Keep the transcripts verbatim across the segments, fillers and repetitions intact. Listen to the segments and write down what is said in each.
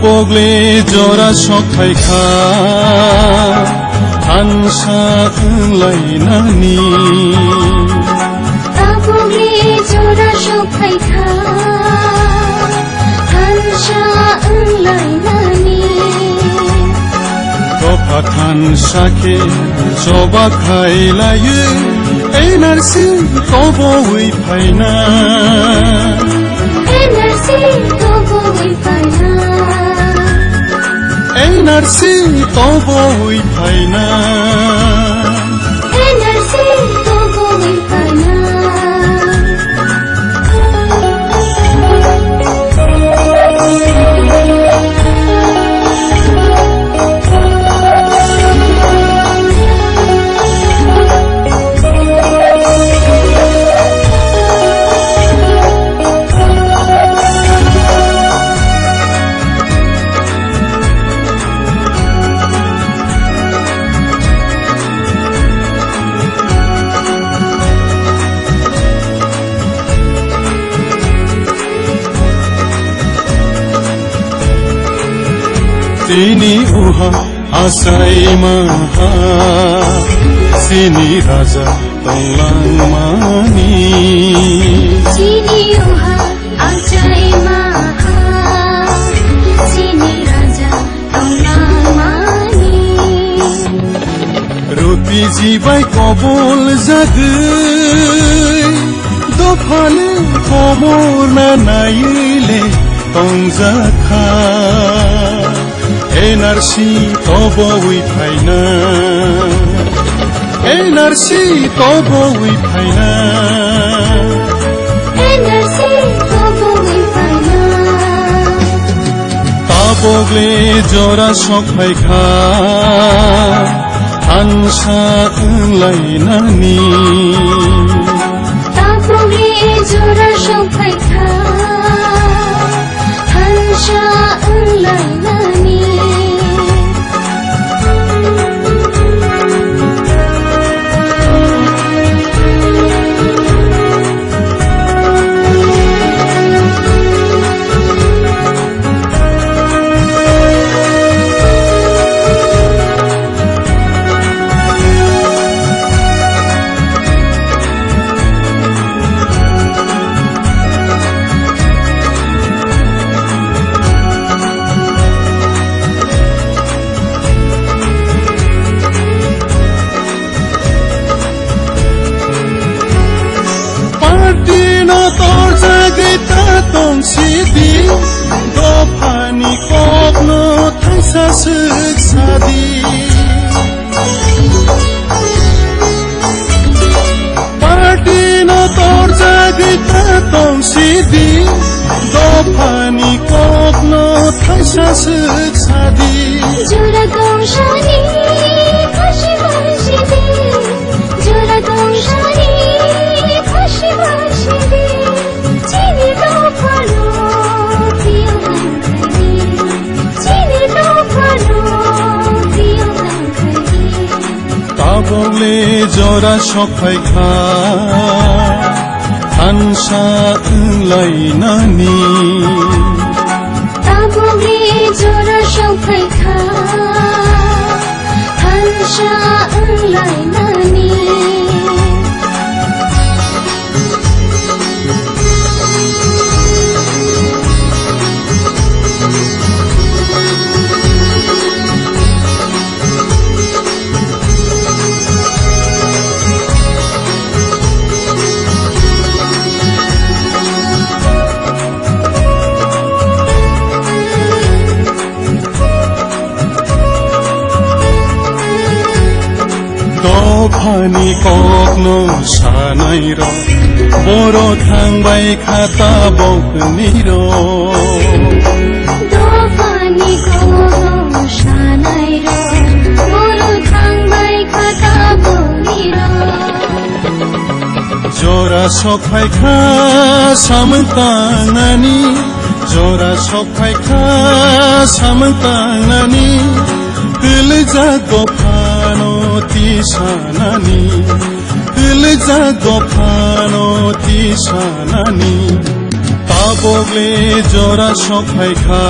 Pogli jora sok phaikha, thansa wnglainani. Tabukni jora sok phaikha, thansa wnglainani. Dopha thansa khe choba khailaio, N R C tobowi phaina. N R C tobowi phaina. N R C tobowi phaina. N R C tobowi phaina. Chini uha achai maha, chini raja tonglang mani. Chini uha achai maha, chini raja tonglang mani. Ruti jibai kobol jagwi, dophani khobor na naile tongjakha. N R C tobowi phaina, N R C tobowi phaina. N R C tobowi phaina. Tabukle jora sok phaikha, thansa wnglainani. Tabukle jora sok phaikha, thansa wnglainani. Party no torjagwi ta tong sidi, dophani kokno thaisa swk sadi. Party no torjagwi ta tong sidi, dophani kokno thaisa swk sadi. Jora tong sani khusi khusi di, jora tong sani khusi khusi di. Chini dophano tiyang nangkhani, chini dophano tiyang nangkhani. Tabukle jora sok phaikha, thansa wnglainani. Tabukle jora sok phaikha, thansa wnglainani. Dophani kokno sanai rok, boro thangbai kha tabukni rok. Dophani kokno sanai rok, boro thangbai kha tabukni rok. Jora sok phaikha samung tangnani, jora sok phaikha samung tangnani, kwlwijak dophano tisanani, kwlwijak dophano tisanani. Tabokle jora sok phaikha,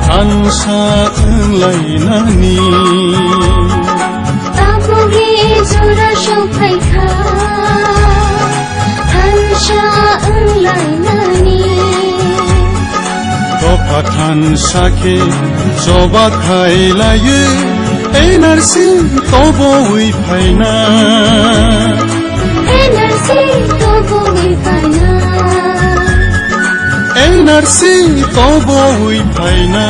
thansa wnglainani. Tabokle jora sok phaikha, thansa wnglainani. Dopha thansa khe choba khailaiwi, N R C tobowi phaina. N R C tobowi phaina. N R C tobowi phaina.